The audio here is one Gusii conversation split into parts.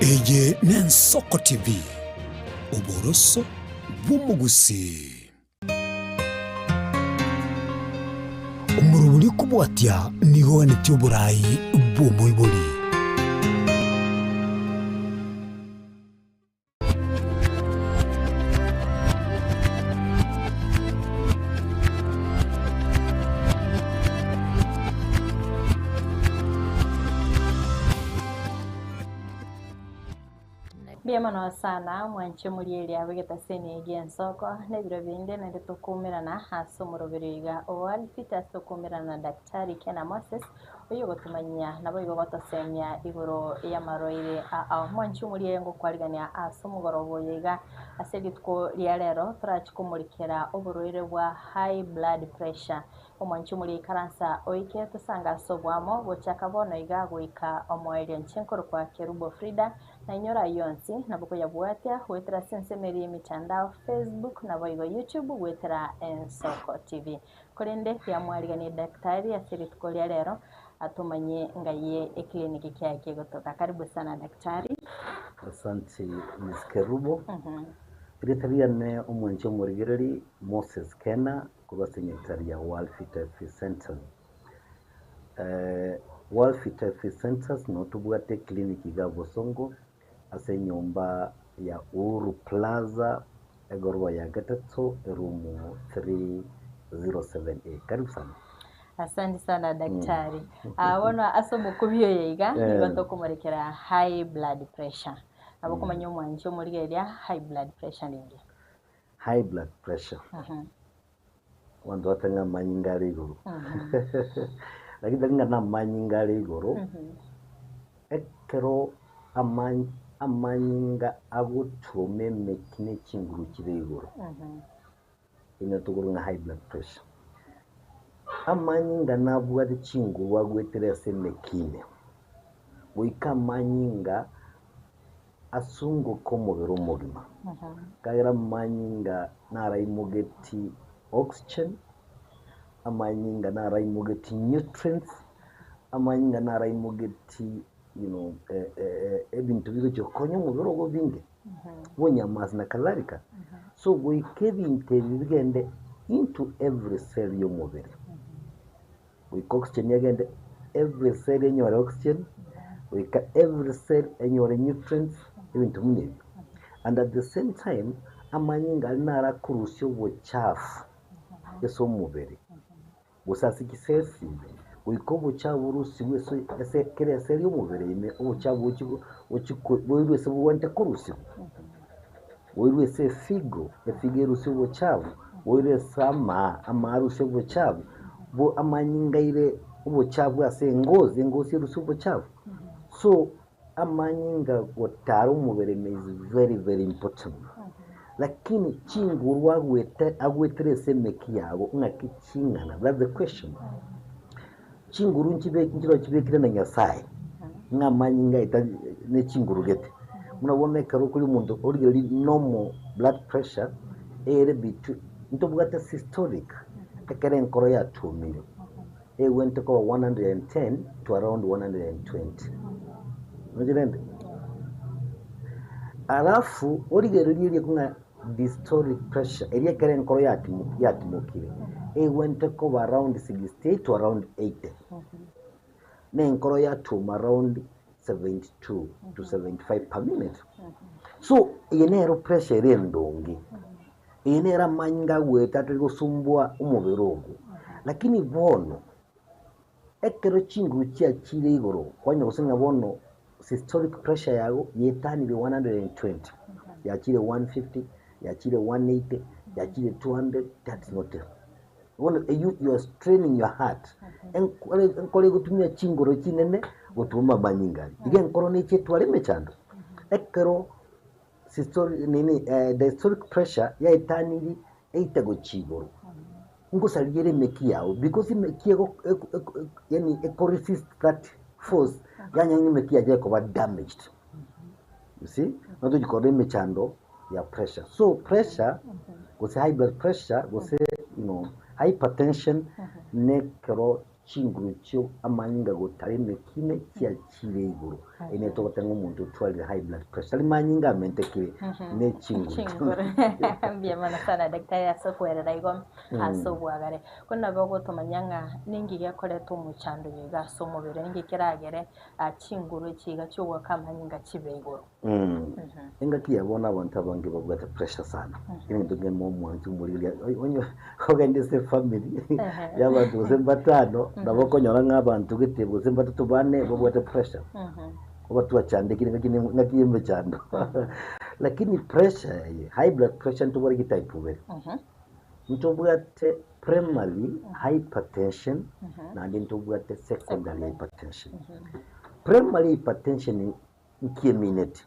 Eye n'Ensoko TV, oboroso bw'omogusii. Omorobori okobwatia nigo oganetie oborai bw'omoibori. Mbuya mono sana mwanche morieri abegete ase enigo y'ensoko na ebiro binde naende tokoumerana ase omoroberi oiga o Alfit ase tokoumerana na Daktari Kena Moses oyio ogotomanyia naboigo gotosemia igoro y'amarwaire ao. Mwanche omoriere ngokwarigania ase omogoroba oyo iga ase rituko ria rero torachi komorikera oborwaire bwa high blood pressure. Omwanchi omoria ikaransa oike tosange ase oboamo gochaka bono iga goika omoerio. Inche nkorokwa Kerubo Frida, na inyore ayio onsi nabo koyabwatia goetera ase ensemo eria y'emitandao, Facebook naboigo YouTube goetera Ensoko TV. Korende riamwariganie daktari ase rituko ria rero atomanyie ng'ai eclinic kiaye kegotoka. Karibu sana daktari. Asante Miss Kerubo. Erieta riane omwanchi omorigereri Moses Kena Korwa ase enyagitari ya World Fit Health Centers. World Fit Health Centers noo tobwate eclinic iga Bosongo ase enyomba ya Uhuru Plaza egoroba ya gatato eroom 307A. Karibu sana. Asante sana daktari. Ah, bono ase omokubi oyo iga nigo tokomorekera high blood pressure. Nabo okomanya omwanchi omorigereria high blood pressure ninki? High blood pressure, abanto bateba ng'a amanyinga are igoro, lakini tari ng'a namanyinga are igoro, ekero ama- amanyinga agotwoma emeki ne chinguru chire igoro, ime tokoroka ng'a high blood pressure. Amanyinga nabwate chinguru agwetere ase emeki ime, goika amanyinga Asungoke omobere omogima, ekiagera amanyinga naraimogeti oxygen, amanyinga naraimogeti nutrients, amanyinga naraimogeti you know ebinto bigochia gokonya omobere ogo ebinge, obonyamasi na kadhalika. So goika ebinto ebi bigende into every cell ya omobere. Goika oxygen egende every cell enyore oxygen, goika every cell enyore nutrients, ebinto buna ebio. And at the same time, amanyinga aria naro akorusia obochafu ase omobere, gose ase chicells ime, goika obochafu borusigwe ase ase kera ecell ya omobere ime, obochafu bochi bochi boirwe ase bobwenerete korusigwa. Boirwe ase efigo, efigo erusie obochafu, boirwe ase amaa, amaa arusie obochafu, bo amanyinga aire obochafu ase engosi, engosi erusie obochafu. So amanyinga gotara omobere ime is very very important. Lakini chinguru agwete agwetere ase emeki yago ng'aki ching'ana, that's the question. Chinguru nchibe nchiro chibekire na Nyasaye, ng'a amanyinga aye tari ne chinguru gete. Buna bono ekero okoria omonto origereria normal blood pressure, ere between ntobwate systolic, ekero enkoro yatuomire, egwenerete koba 110 to around 120. Nonye rende? Alafu origererie eria ng'a Dystolic pressure, eria ekero enkoro yatimokire, egwenerete koba around 68 to around 80, na enkoro yatwoma around 72 to 75 per minute. So eye nero pressure ere endonge, eye nero amanyinga agoeta atari gosumbua omobere ogo. Lakini bono, Ekero chinguru chiachiire igoro, kwanyora gose ng'a bono systolic pressure yago yetanire 120, yachiire 150, yachiire 180, yachiire 200, that's not bono eywo you are straining your heart, enkoro enkoro egotumia chingoro chinene gotuma amanyinga aria, iga enkoro neche etware emechando. Ekero systolic nini diastolic pressure yaetaniri Eite gochia igoro, ngosaria ere emeki yao because emeki ego eko eko yaani eko resist that force yanya ng'a emeki yaye ekoba damaged, you see? Nabo tochi korora emechando ya pressure. So pressure gose high blood pressure gose you know hypertension nekero. Chinguru chio amanyinga gotara emekine chiachire igoro. Eye nigo togoteba ng'a omonto otwarire high blood pressure. Tari manyinga amentekire, ne chinguru. Chinguru. Mbuya mono sana daktari ase okwerera igo ase obwagare. Ko nabo ogotomanya ng'a ninki gekoreta omochando oyo iga ase omobere, ninki keragere chinguru echi iga chiogoaka amanyinga chibe igoro. Engaki ya bono abanto abange babwate pressure sana, egento kemo omwanchi omorigereria onye ogende ase efamiri ya abanto gose mbatano, nabo okonyora ng'a abanto gete gose mbatato bane babwate pressure, oba twachandekire ng'aki ne ng'aki ya emechando. Lakini pressure eye, high blood pressure ntobwate chitype ibere, ntobwate primary hypertension naende ntobwate secondary hypertension. Primary hypertension Nkiemineti.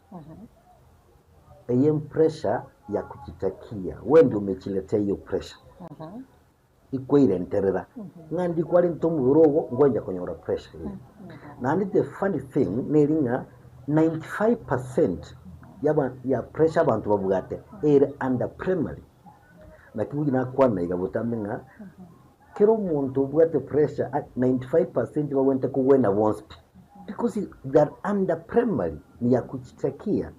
Eye pressure ya kujitakia, we ndio umejiletea hiyo pressure. Ikweirenterera ng'a ndi kwarente omobere ogo ngwencha konyora pressure eye. Naende the funny thing neri ng'a 95% yaba ya pressure abanto babwate ere under primary. Naki buya nakwana iga botambe ng'a Kera omonto obwate pressure a 95% bagwenerete kogwena bonsi pi because they are under primary ni ya kuchitakia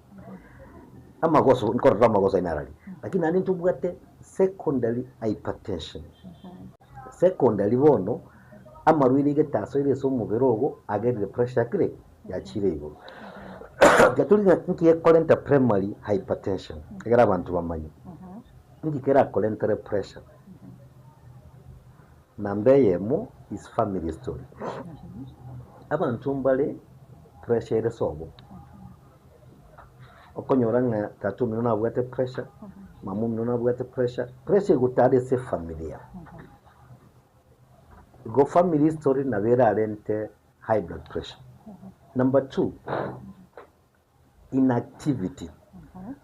amagoso nkorora amagoso aye narari lakini naende ntobwate secondary hypertension secondary bono amarwaire getasoire ase omobere ogo agerire pressure yakire yachire igoro tiga tori ng'a nki gekorenta primary hypertension ekero abanto bamanye nki kerakorentere pressure. Namba eyemo is family story. Abanto mbare pressure ere sobo. Okonyora ng'a tata omino nabwate pressure, mama omino nabwate pressure, pressure egotara ase efamilia. Igo family story nabo erarente high blood pressure. Number two, inactivity.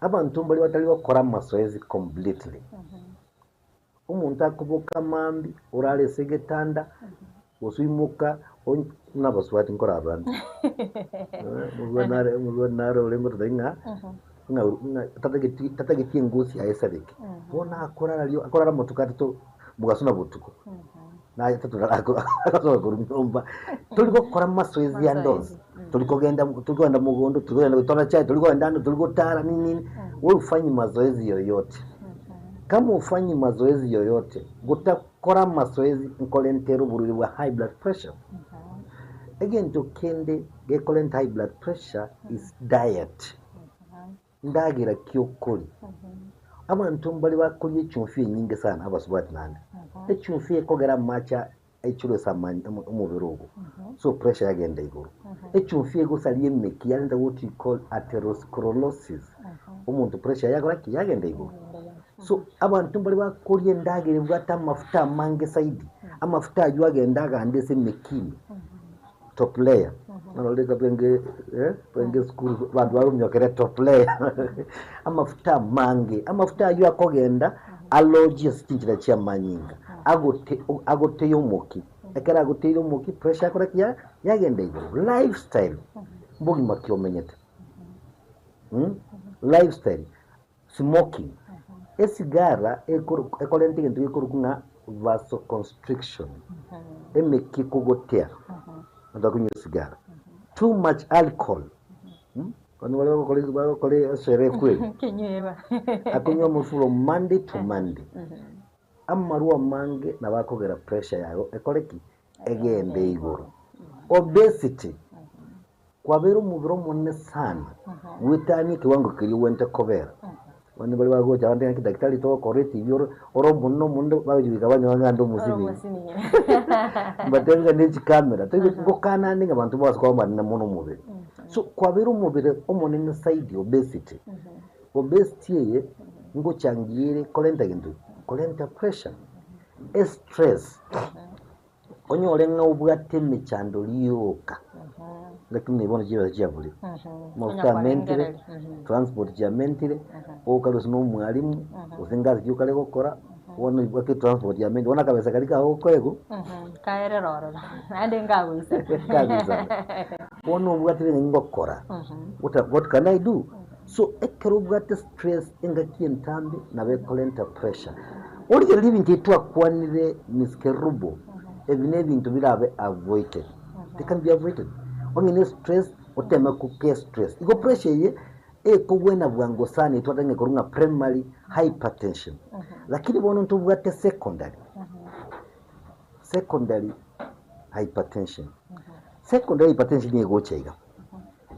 Abanto mbare batari gokora amasoesi completely. Omonto akoboka mambia, orare ase egetanda, gose oimoka ony buna abasubati nkorara ande. Omosubati nare omosubati nare orenge gototebia ng'a, ng'a ng'a tatageti tatageti engosi yaye esareke. Bono akorara rio akorara amatuko atato mogaso na botuko, naye atato agasoka korwa nyomba. Tori gokora mazoezi ande onsi, tori kogenda tori kogenda mogondo, tori kogenda gotora chai, tori kogenda ande, tori gotara nini nini, wewe hufanyi mazoezi yoyote. Kama hufanyi mazoezi yoyote, gotakora amazoezi nkorentere oborwaire bwa high blood pressure. Egento kende gekorenta high blood pressure is diet, ndagera ki okoria. Abanto mbare bakoria echumbi enyinge sana abasubati naende, echumbi ekogera amache aichorwe ase amanye omobere ogo, so pressure yagenda igoro. Echumbi egosaria emeki yarenta what we call atherosclerosis, omonto pressure yaye yakora ki? Yagenda igoro. So abanto mbare bakoria endagera ebwate amafuta amange zaidi, amafuta aywo agenda agande ase emeki ime, top layer, bono rika twenge twenge esukuru abanto bagominyokeria top layer amafuta amange, amafuta aywo akogenda alogie ase chinchera chia amanyinga, agote agoteya omokia, ekero agoteire omokia pressure yakora ki? Yagenda igoro. Lifestyle, mbogima ki omenyete lifestyle, smoking, esigara ekoro ekorenta egento gekorokwa ng'a vasoconstriction, emekia ekogotea abanto bakonywa esigara, too much alcohol. Abande baria bagokora bagokora esherehe kweri, Kenywera. akonywa amo from Monday to Monday. Amarwa amange nabo akogera pressure yago ekore ki? Egende igoro. Obesity, kwabeire omobere omonene sana, goetania ekewango keria ogwenerete kobera. Abande baria bagocha abande ng'aki daktari togokora etibi ore ore omonene omonene bagochia goika banyora ng'a ande omosinini. Omosinini. Mbatebi ng'a ne chikamera, toigwe ngokana ande ng'a abanto bonsi koba abanene mono omobere. So kwabeire omobere omonene zaidi obesity, obesity eye ngochangia ere korenta gento ki? Korenta pressure, estress, onyore ng'a obwate emechando rioka, ngaki buna bono chibesa chiaburire, amafuta amentire, transport chiamentire, okare gose na omwalimu, gose ngasi ki okare gokora, bono obwate transport yamentire, bono akabesa karia kago okoegwa, Kaerera ororo, naende nkagoisana. Nkagoisana. Bono obwate buna ngokora, what what can I do? So ekero obwate stress engaki entambe nabo ekorenta pressure. Origereria ebinto ebi twakwanire Miss Kerubo, Ebi nebinto birabe avoided, they can be avoided. Onye ne stress, oteme gokea stress. Igo pressure eye ekogwena bwango sana etwate ng'a ekorwa ng'a primary hypertension. Lakini bono ntobwate secondary, secondary hypertension. Secondary hypertension nigo egocha iga,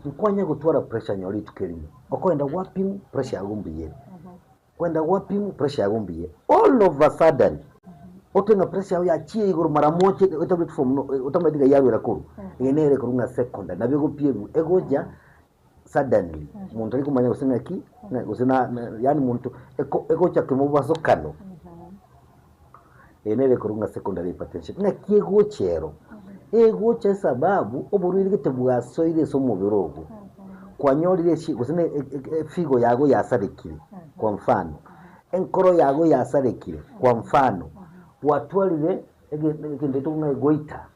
nkwanya gotwara pressure nyora rituko erimo, okoenda gwapimwa pressure yago mbuya ere. Kwenda gwapimwa pressure yago mbuya ere. All of a sudden, otwe ng'a pressure yago yachire igoro mara mocha otabwati from no otamanyeti ng'ai yarwera korwa, eye nere ekorwa ng'a secondary, nabo egopiemwa, egocha suddenly, monto tari komanya gose ng'aki, ng'a gose na na yaani monto eko egocha kemobasokano. Eye nere ekorwa ng'a secondary hypertension. Ng'aki egocha ero? Egocha esababu oborwaire gete bwasoire ase omobere ogo, kwanyorire echi gose na efigo yago yasarekire kwa mfano, enkoro yago yasarekire kwa mfano, gwatwarire ege egento getokwa ng'a egoita,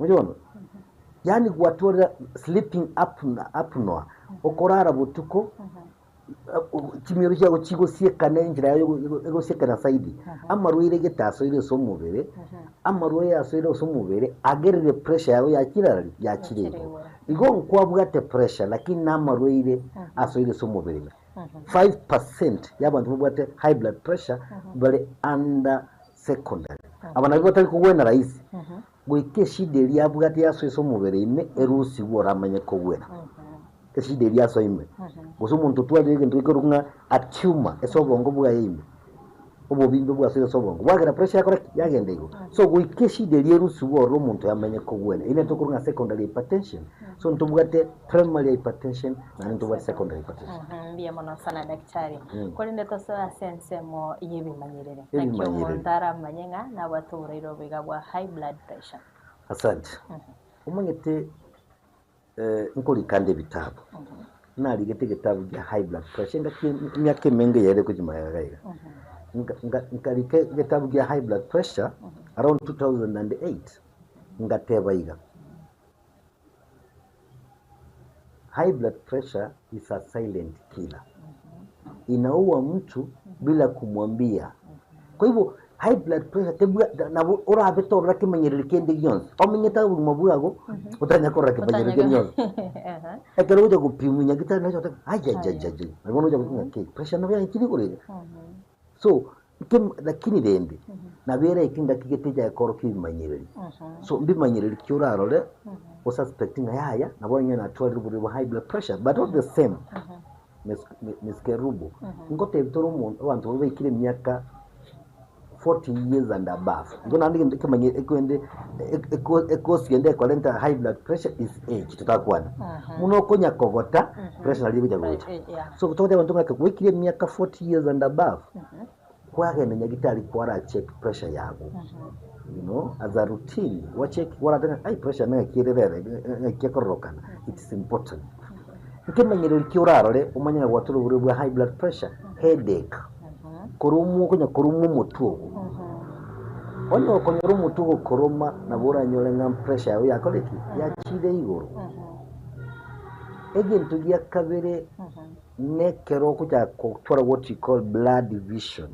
Omochie bono, yaani gwatwarire sleeping apnoa, okorara botuko, chimioro chiago chigosiekana enchera yaye egosiekana zaidi, amarwaire gete asoire ase omobere, amarwaire asoire ase omobere agerire pressure yago yachire arari? Yachire igoro. Igo nkwabwate pressure lakini na amarwaire asoire ase omobere ime. 5% ya abanto babwate high blood pressure bare under secondary. Aba nabwo batari kogwena rahisi. Goika eshida eria abwate yasoe ase omobere ime erusigwe oramanye kogwena. Eshida eria yasoa ime. Gose omonto otwarire egento gekorokwa ng'a a tumor ase obongo bwaye ime, obobimbe bwasoire ase obongo, bwagera pressure yakora ki? Yagenda igoro. So goika eshida eria erusigwe ororo omonto oyo amanye kogwena. Eyio nere tokorwa ng'a secondary hypertension. So ntobwate primary hypertension naende ntobwate secondary hypertension. Mbuya mono sana daktari. Korende tosoe ase ensemo y'ebimanyerere. Naki Ebimanyerere. omonto aramanye ng'a nabwate oborwaire obo iga bwa high blood pressure. Asante. Omanyete nkorika nde ebitabu, narigete egetabu gia high blood pressure engaki emiaka emenge yaerire gochia magega iga iga. Nka- nka- Nkarika egetabu gia high blood pressure around 2008, ngateba iga, High blood pressure is a silent killer. Inaua mtu bila kumwambia. Kwa hivyo high blood pressure tebwa nabo orabe torora kemenyereri kende gionsi. Omenyete obogima bwago otanya korora kemenyereri kende gionsi. Ekero ogocha gopimwa nyagetari nocha goteba ajajajaja nabo ogocha goteba ng'a pressure nabo yanchire igoro iga. So lakini rende nabo ere ekengaki gete echaye korokia ebimanyereri. So mbimanyereri ki orarore osuspect ng'a yaya nabo onye natwarire oborwaire bwa high blood pressure but all the same Miss Kerubo ngotebi tore omonto abanto baria baikire emiaka 40 years and above igo naende egento ekemanye ekende ekosi ende ekorenta high blood pressure is age totakwana. Buna okonya kogota pressure nari egocha gocha. So togoteba abanto ng'a ekero gwaikire emiaka 40 years and above, kwagenda nyagitari kwara check pressure yago, you know as a routine, gwa check kwarate ng'a ai pressure yane ng'aki ere rero ng'aki ekororokana, it's important. Ekemanyererio ki orarore omanye ng'a gwatwarire oborwaire bwa high blood pressure, headache, koromwa okonya koromwa omotwe ogo, onye okonyora omotwe ogokoroma nabo oranyore ng'a pressure yago yakorire ki? Yachire igoro. Egento gia kabere nekero ogochaka gotwara what you call blurred vision,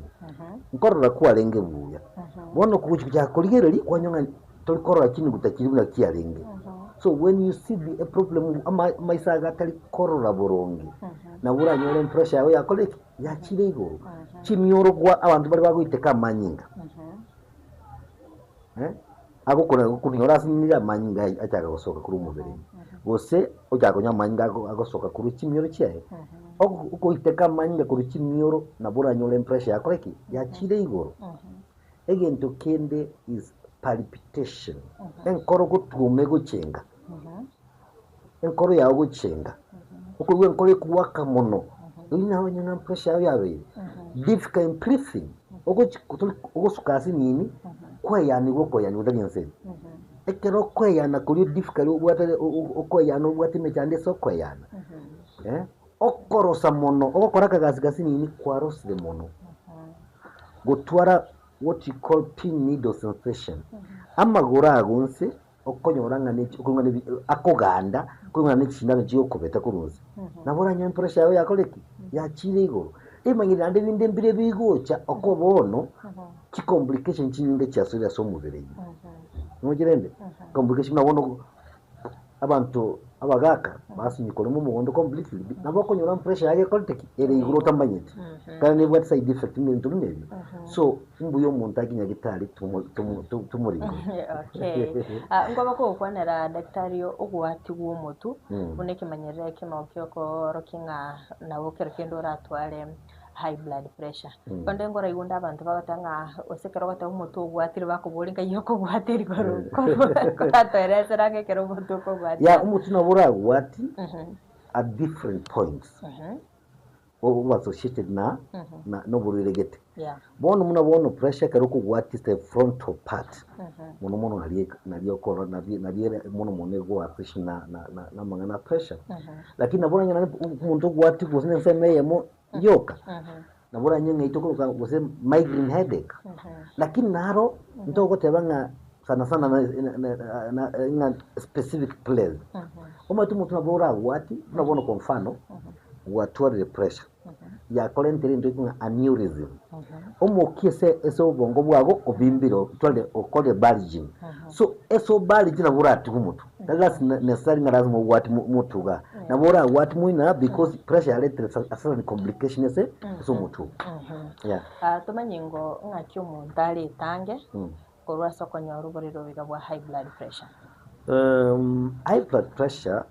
nkorora kwarenge buya, bono ogochi gochaka korigereria kwanyora ng'a tori korora chinuguta chiria buna chiarenge. So when you see the problem ama amaiso ago atari korora boronge, nabo oranyore pressure yago yakorire ki? Yachire igoro. Chimioro gwa abanto baria bagoiteka amanyinga. Agokora konyora ase nigo amanyinga achaka gosoka korwa omobere ime, gose ochaka konywa amanyinga agosoka korwa chimioro chiaye, ogoiteka amanyinga korwa chimioro nabo oranyore empressure yakore ki? Yachire igoro. Egento kende is palpitation, enkoro gotwoma egochenga, enkoro yago gochenga, okoigwa enkoro ekogoaka mono, oyio naro onye ng'a pressure yago yabeire, difficult in breathing, ogochi tori ogosuka ase nini, kweyaniwa okoeyaniwa otari ense eye. Ekero okoeyana koria difficult obwate okoeyana obwate emechando ase okoeyana, okorosa mono, ogokora akagasi gase nini kwarosire mono, gotwara what you call pin needle sensation, amagoro ago nse okonyora ng'a ne okonyora ne akoganda, okonyora ne chisindano chigokobeta korwa nse, nabo oranyore pressure yago yakorire ki? Yachire igoro. Emanyire naende ebinde mbire bigocha okoba bono, chicomplication chinyinge chiasoire ase omobere ime. Nochi rende? Complication buna bono abanto abagaka basinywa korema omogondo completely, nabo okonyora pressure yaye ekorete ki? Ere igoro otamanyeti. Ekero nebwate side effect buna ebinto buna ebio. So, mbuya omonto akinye nyagetari tomo tomo tomoringore. Okay. Ah, nkoba kogokwanera daktari ogwatigwa omotwe, buna ekemanyerero ekemo giokoorokia ng'a nabo kero kende oratware high blood pressure. Onde nkoraigwe onde abanto bagoteba ng'a gose ekero ogoteba omotwe ogwatire bakoboria nkai okobwateri korwa koratoeresera ng'a ekero omotwe okobwatia. Yeah, omotwe nabo oragwati at different points. Obo associated na na noborwaire gete. Yeah. Bono buna bono pressure ekero okobwatia ase the frontal part, mono mono nario nario okorora nario nario ere mono mono ego association na na na na amang'ana a pressure. Lakini nabo oranyore naende omonto ogwatigwa gose na ensemo eyemo yoka, nabo oranyore ng'a intwe okoroka gose migraine headache. Lakini naro ntogoteba ng'a sana sana na na na ng'a specific place. Omanyete omonto nabo oragwatie, buna bono kwa mfano, gwatwarire pressure, yakorentire egento gekong'a aneurysm, omokia ase ase obongo bwago obimbire otwarire okorire bulging, so ase obulge nabo oratigwe omotwe, tari lasima necessarily ng'a lazima obwati mo motwe igaa, nabo oragwati moino because pressure yaretire a certain complication ase ase omotwe oo, yeah. Tomanye ngo ng'aki omonto aretange korwa ase okonyora oborwaire obo iga bwa high blood pressure. High blood pressure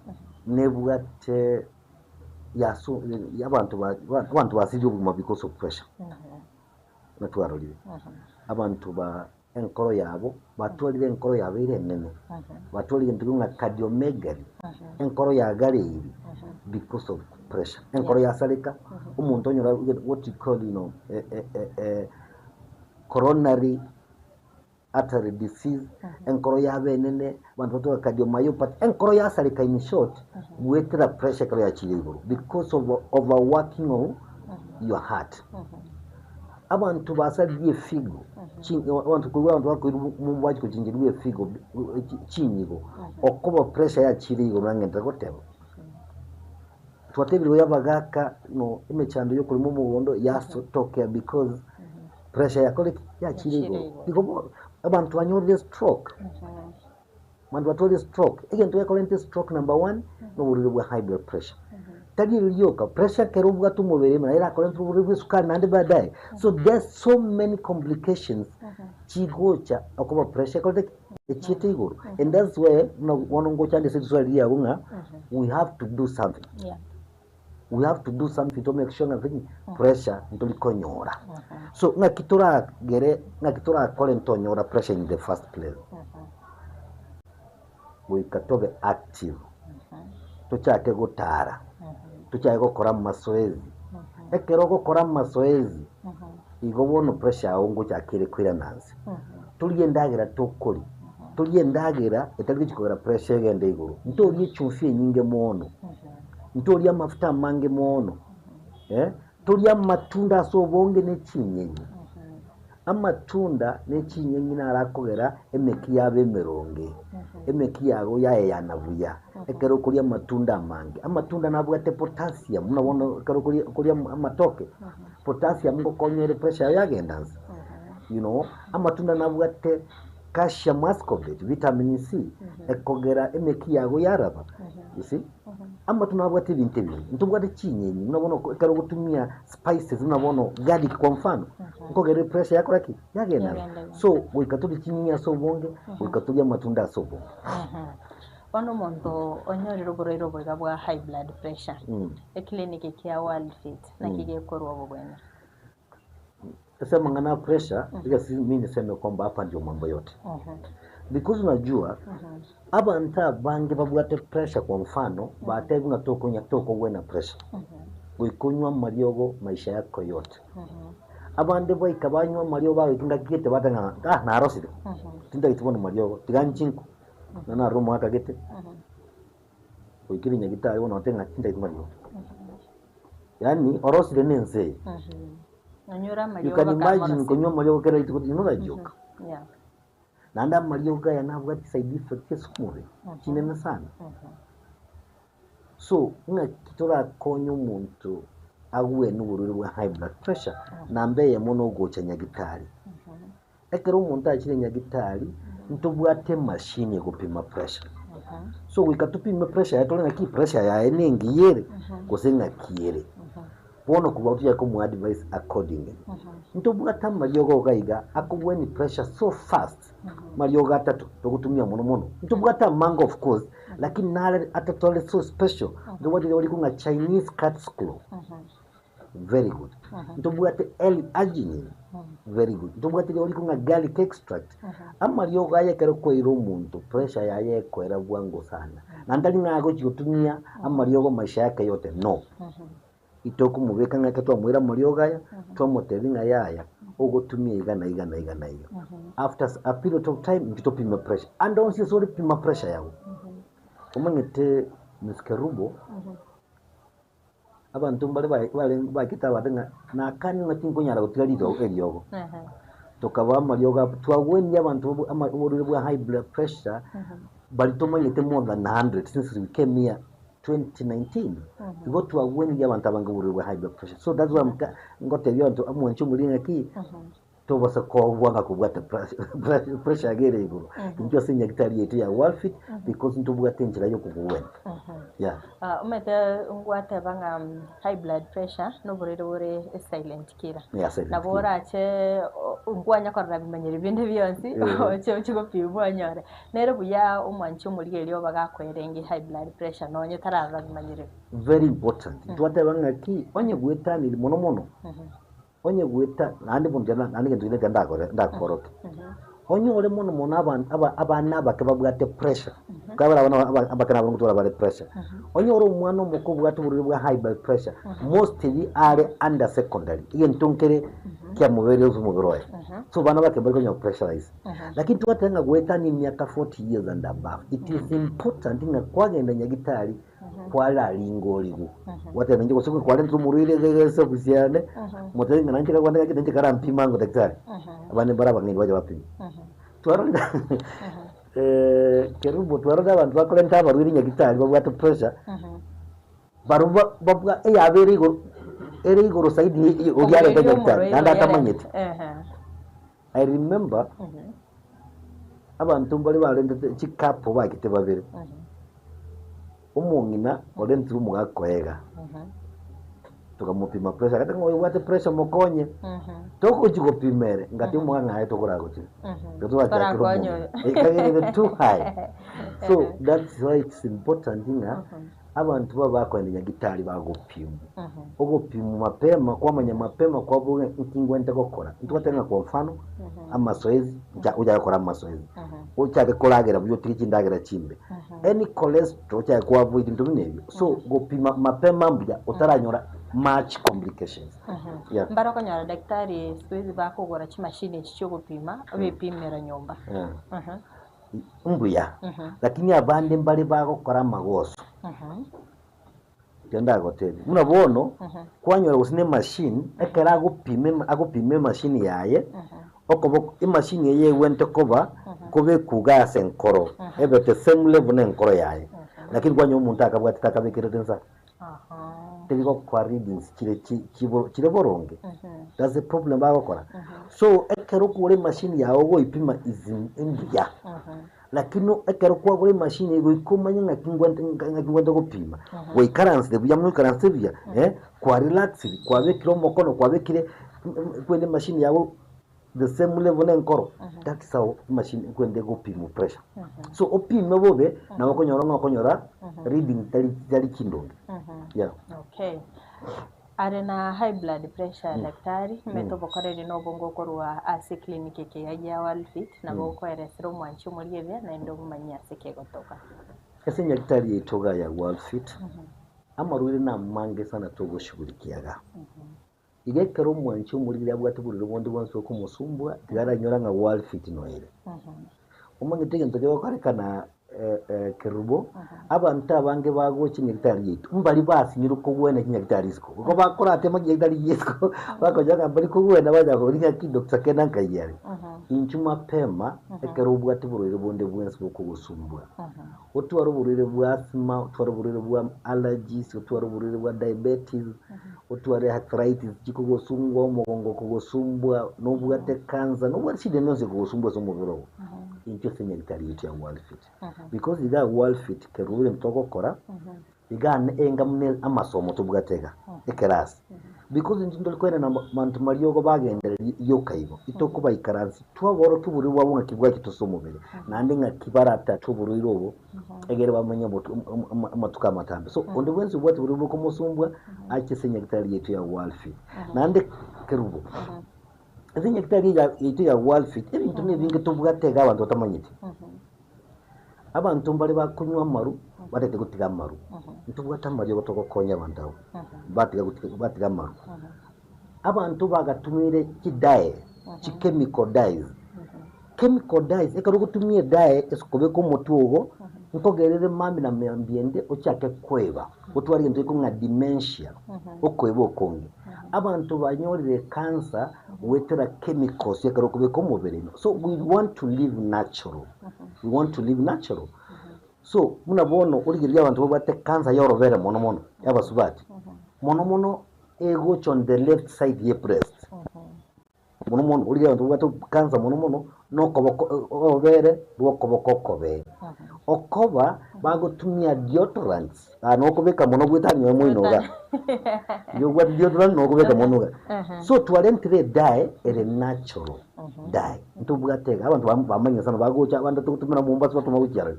nebwate yaso abanto ba abanto basirie obogima because of pressure, buna twarorire. Abanto ba enkoro yabo, batwarire enkoro yabo ere enene, batwarire egento kegima ng'a cardiomegaly, enkoro yagareiri because of pressure. Enkoro yasareka, omonto onyora what you call you know coronary artery disease, enkoro yaba enene, abanto batware cardiomyopathy, enkoro yasareka in short, goetera pressure ekero yachire igoro because of overworking of your heart. Abanto basaririe efigo, chi abanto koigwa abanto bakoirwa mobachie gochengerwa efigo chinyigo, okoba pressure yachire igoro nang'entete goteba. Twatebire oyo abagaka no emechando yokorema omogondo yasotokea because pressure yakore ki? Yachire igoro. Igo bono abanto banyorire stroke, abanto batwarire stroke, egento gekorenta stroke number one, na oborwaire bwa high blood pressure. Tari erio rioka, pressure ekero obwate omobere ime naye erakorente oborwaire bwa esukari naende baadaye. So there's so many complications chigocha okoba pressure ekorete ki? Echiete igoro. And that's why buna bono ngocha nde ase riswali riago ng'a we have to do something. Yeah. We have to do something to make sure ng'a nki? Pressure ntori konyora. So ng'aki toragere ng'aki torakore ntonyora pressure in the first place? Goika tobe active, tochake gotara, tochake gokora amasoezi. Ekero ogokora amasoezi, igo bono pressure yago ngochaka ere koirana nse. Torie endagera tokoria, torie endagera etari gochia kogera pressure egende igoro. Ntorie echumbi enyinge mono, ntorie amafuta amange mono, torie amatunda ase obonge ne chinyeni. Amatunda ne chinyeni naro akogera emeki yaba emeronge, emeki yago yaeyana buya ekero okoria amatunda amange. Amatunda nabwate potassium buna bono ekero okoria okoria amatoke, potassium ngokonya ere pressure yago yagenda nse, you know. Amatunda nabwate calcium ascorbate, vitamin C, ekogera emeki yago yaraba, you see. Amatunda nabwate ebinto ebinge, ntobwate chinyeni buna bono ekero ogotumia spices buna bono garlic kwa mfano, nkogera epressure yakora ki? Yagenda nse. Yagenda So goika torie chinyeni ase obonge, goika torie amatunda ase obonge. Bono omonto onyorire oborwaire obo iga bwa high blood pressure, eclinic kia World Fit naki gekorwa obobwenia? Ase amang'ana a pressure, iga si mi niseme kwamba hapa ndio mambo yote. Because unajua, abanto abange babwate pressure kwa mfano, batebiwa ng'a tokonya tokogwena pressure. Goika onywe amariogo maisha yako yote. Abande baika banywa amariogo bagoika engaki gete bateba ng'a ah narosire, tintageti bono mariogo, tiga nchinkwe, nonye narure omwaka gete, goikire nyagitari bono otebe ng'a tintageti mariogo. Yaani orosire na ense eye. Onyure You amariogo can imagine bakamorosia. konywa amariogo kera rituko you know that joke. Yeah. Naende amariogo aya nabwate side effect ase omobere chinene sana. So ng'aki torakonye omonto. Agwene oborwaire bwa high blood pressure, namba eyemo nogocha nyagitari. Ekero omonto achire nyagitari, ntobwate emachine egopima pressure. So goika topime pressure yaye tore ng'aki pressure yaye nengiya ere, gose ng'aki ere. Bono korwa abwo tochake komoa advice accordingly. Ntobwate amariogo iga iga akogwenia pressure so fast, mariogo atato togotumia mono mono. Ntobwate amange of course, lakini nare atato are so special, ntobwate rirogo rikong'a ng'a Chinese cat's claw, very good. Ntobwate L-arginine, very good. Ntobwate rirogo rikong'a garlic extract, amariogo aya ekero kwaeire omonto pressure yaye ekoera bwango sana. Naende tari ng'a agochi gotumia amariogo maisha yake yote, no. Itokomobeka ng'a ekero twamoira amariogo aya, twamotebia ng'a yaya, ogotumia iga na iga na iga na iga. After a period of time, intwe topime pressure. Ande onsi ase orepima pressure yago, omanyete Miss Kerubo, abanto mbare bare bare bachete abande ng'a nakane ng'a tinkonyara gotiga rirogo eriogo. Tokabaa amariogo abwo, twagwenia abanto babwe ama oborwaire bwa high blood pressure, baria tomanyete more than hundred since we came here 2019, igo twagwenirie abanto abange oborwaire bwa high blood pressure. So that's why I'm ta- ngotebia abanto omwanche omoriri ng'aki, tobasa kobua ng'a kobwate pressure iga ere igoro. Intwe ase enyagitari yaito ya Worldfit, because ntobwate enchera ya okogwenia. Yeah. Ah, omanyete ngwateba ng'a high blood pressure noborwaire bore esilent killer. Yeah, silent Nabo killer. orache o- nkwanya korora bimanyeri binde bionsi, Eh. oche oche gopimwa onyore. Nere buya omwanchi omorigereria oba gakoerenge high blood pressure nonye tararora bimanyereri. Very important. Twateba ng'aki, onye gwetaniri mono mono, onye gweta naende bono tiga naende egento kende ekero ndakore ndakoroke. Onyore mono mono aban aba abana abake babwate pressure, ekiagera abana aba abake nabo ngotwara bare pressure. Onyore omwana omoke obwate oborwaire bwa high blood pressure, mostly are under secondary, egento nkere kiamobeire ase omobere oye. So abana abake mbari konyora pressure rahisi. Lakini twateba ng'a goetania emiaka 40 years and above, it is important ng'a kwagenda nyagitari kwararingorigwe, gwateba inche gose kwarentire omorwaire iga iga ase ofisi yane, motebie ng'a nainche kagwande gaki nainche karampima ango daktari, abande mbare abang'aini bacha bapima. Twarorire Kerubo twarorire abanto bakorenta abarwaire nyagitari babwate pressure, barobwo ba- babwa eyabere igoro ere igoro zaidi oria arente nyagitari naende atamanyeti. I remember abanto mbare barentete chicouple bachete babere, omong'ina orentire omogaka oye iga, tokamopima pressure agateba ng'a oyobwate pressure mokonye, togochi gopima ere, ngatiga omogaka ng'a aye tokoragochire, igo twachakire Torakonye omong'ina, oyo. ekagera ere too high. So that's why it's important ng'a Abanto babe bakoenda nyagitari bagopimwa. Ogopimwa mapema, kwamanya mapema kwaboga nki ngwenerete gokora. Ntobwate ng'a kwa mfano, amasoezi, ncha ochake gokora amasoezi, ochake koragera buya otige chindagera chimbe, any cholesterol ochake ko avoid ebinto buna ebio. So gopima mapema mbuya otaranyora much complications. Yeah. Mbare okonyora daktari siku hizi bakogora chimashini echi chiogopima, obepimera nyomba. Yeah. Mbuya, lakini abande mbare bagokora amagoso. Ekio ndagotebie, buna bono kwanyora gose na emachine, ekero agopima ema agopima emachine yaye, okoboko emachine eye egwenerete koba kobekwa iga ase enkoro, ebe the same level na enkoro yaye, lakini kwanyora omonto akabwatete akabekerete nsa. Teri gokoa readings chire chi chibo chire boronge, that's the problem bagokora. So ekero okogora emachine yago ogoipima is mbuya, lakini ekero kwagora emachine eye goika omanye ng'aki ngwente ng'aki ngwente gopima, gwaikaransire buya buna oikaransete buya eh, kwa relaxiri, kwabekire omokono, kwabekire kwende emachine yago the same level na enkoro, that's how emachine ekwende gopima pressure. So opime bobe, nabo okonyora ng'a okonyora reading tari tari chindonge. Yeah. Okay. Are na high blood pressure daktari, omanyete obokoreri na obonge okorwa ase eclinic eke iga ya Wellfit, nabo okoeresera omwanchi omorigereria naende omomanyie ase kegotoka. Ase nyagetari yaito iga ya Wellfit, amarwaire namange sana togoshughulikia iga. Igo ekero omwanchi omoriri abwate oborwaire bonde bwonsi bokomosumbua, tiga aranyore ng'a world fit noere. Omanyete egento kegokorekana. Kerubo, abanto abange bagocha nyagitari yaito, mbari basinyirwe kogwena chinyagitari isiko. Igo bakoratema chinyagitari chia isiko, bakonya ng'a mbari kogwena bacha koria ng'aki Doctor Kena nkai are. Inchuo mapema ekero obwate oborwaire bonde bwensi bokogosumbua, otware oborwaire bwa asthma, otware oborwaire bwa allergies, otware oborwaire bwa diabetes, otware arthritis chikogosumbua, omogongo okogosumbua, nobwate cancer, nobwate shida ende yonsi ekogosumbua ase omobere ogo, inchuo ase enyagitari yaito ya Worldfit. Because igaa Worldfit kero egento togokora, igaa enga buna amasomo tobwate iga, ekerasi. Because intwe ntori koenana abanto mariogo bagendereria rioka igo, itokobaikaransia twaborokia oborwaire bwabo ng'aki bwachete ase omobere, naende ng'aki baratatwe oborwaire obo, egere bamenye amatuko amatambe. So onde bwensi obwate oborwaire bokomosumbua, ache ase enyagitari yaito ya Worldfit. Naende kerubo, ase enyagitari eye yaito ya Worldfit, ebinto na ebinge tobwate iga abanto batamanyeti. Abanto mbare bakonywa amaru, batagete gotiga amaru, ntobwate amariogo togokonya abanto abwo, batiga gotiga batiga amaru. Abanto bagatumiire chidye, chichemical dyes, chemical dyes ekero ogotumia edye ase kobeka omotwe ogo, nkogerere mambia na mambia ende ochake koeba, otware egento gekong'a ng'a dementia, okoeba okonge. Abanto banyorire cancer goetera chemicals ekero okobeka omobere ime. So we want to live natural, we want to live natural. So buna bono origereria abanto babwate cancer ya orobere mono mono, ya abasubati, mono mono egocha on the left side ye breast. Mono mono origereria abanto babwate cancer mono mono, na okoboko orobere rwa okoboko okobee. Okoba bagotumia deodorants, aa nokobeka mono goetania oyo moino igaa. Igo obwate deodorant nokobeka mono igaa. So twarentire edye ere natural dye, ntobwate iga, abanto bamanyire sana bagocha abande togotumera Mombasa batoma gochia aroro.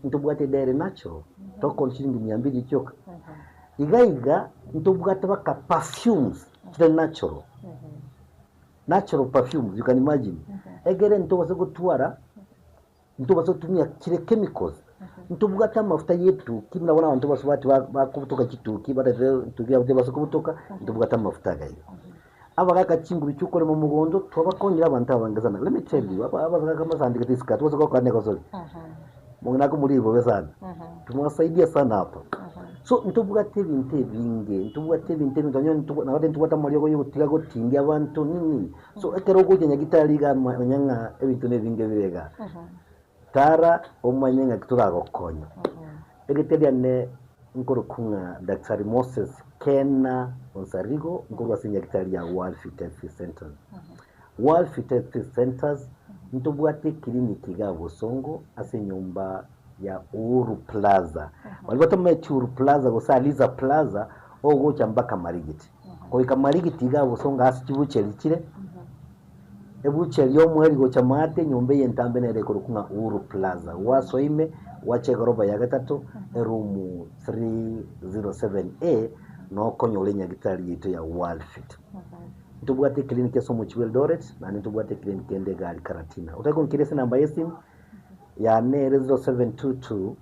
Ntobwate edye ere natural, tokoonia chiringi mia mbiri chioka. Iga iga ntobwate mpaka perfumes chire natural, natural perfumes you can imagine, egere ntobase gotwara. Ntobasa gotumia chire chemicals, ntobwate amafuta ya etuki buna bono abanto basubati bakobutoka chituki barete etuki yabo tebasa kobutoka, ntobwate amafuta iga iga. Abagaka chinguru chia okorema omogondo, twabakonyire abanto abange sana, let me tell you, abagaka mbasandegete isiko aa tobasa gokora negosori, omong'ina akomoria bobe sana, tumewasaidia sana hapa. So ntobwate ebinto ebinge, ntobwate ebinto ebinge nonye nabo ntobwate amariogo ya ogotiga gotindia abanto nini. So ekero ogocha nyagitari iga manya ng'a ebinto nebinge bire igaa, tara omanye ng'aki toragokonya. Egete riane nkorokwa ng'a Daktari Moses Kena Onsarigo, nkorwa ase nyagitari ya World Fertility Centers. World Fertility Centers ntobwate eclinic igaa Bosongo ase enyomba ya Uhuru Plaza. Baria batamanyeti Uhuru Plaza gose Aliza Plaza, ogocha mpaka Marigiti. Goika Marigiti iga bosongo ase chibucheri chire, ebucheri y'omweri gocha maate enyomba eye entambe nere ekorokwa ng'a Uhuru Plaza. Gwasoa ime, gwacha egoroba ya gatato, eroom 307A, nokonyora enyagitari yaito ya Worldfit. Ntobwate eclinic ase omochie bwa Eldoret, naende ntobwate eclinic ende iga aria Karatina. Otake gonkera ase enamba ya esimu, yane ere 0722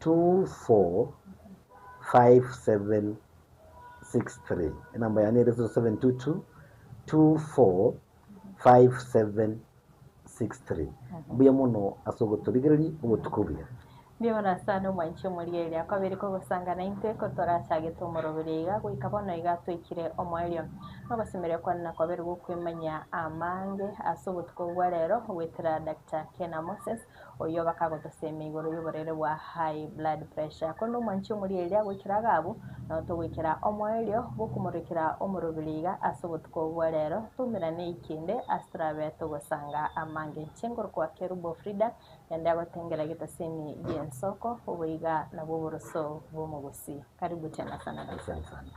24 57 63. Enamba yane ere 0722 24 5763. Mbuya mono ase ogotorigereria obotuko obuya. Mbuya mono sana omwanchi omorigereria akobere kogosanga naintwe ko torachagete omoroberi iga goika bono iga twaikire omoerio. Nogosemeria kwane nakobere gokwemanyia amange ase obotuko bwa rero goetera Doctor Kena Moses Oyio bakagotosemia igoro y'oborwaire bwa high blood pressure. Korende omwanchi omorieria goikera iga abwo, nabo togoikera omoerio bw'okomorekera omoroberi iga ase obotuko bwa rero, toumerane ekende ase torabe togosanga amange. Inche nkorokwa Kerubo Frida, naende agotengera egetaseni gi'ensoko, obo iga nabwo oboroso bw'omogusii. Karibu tena sana. Asante sana.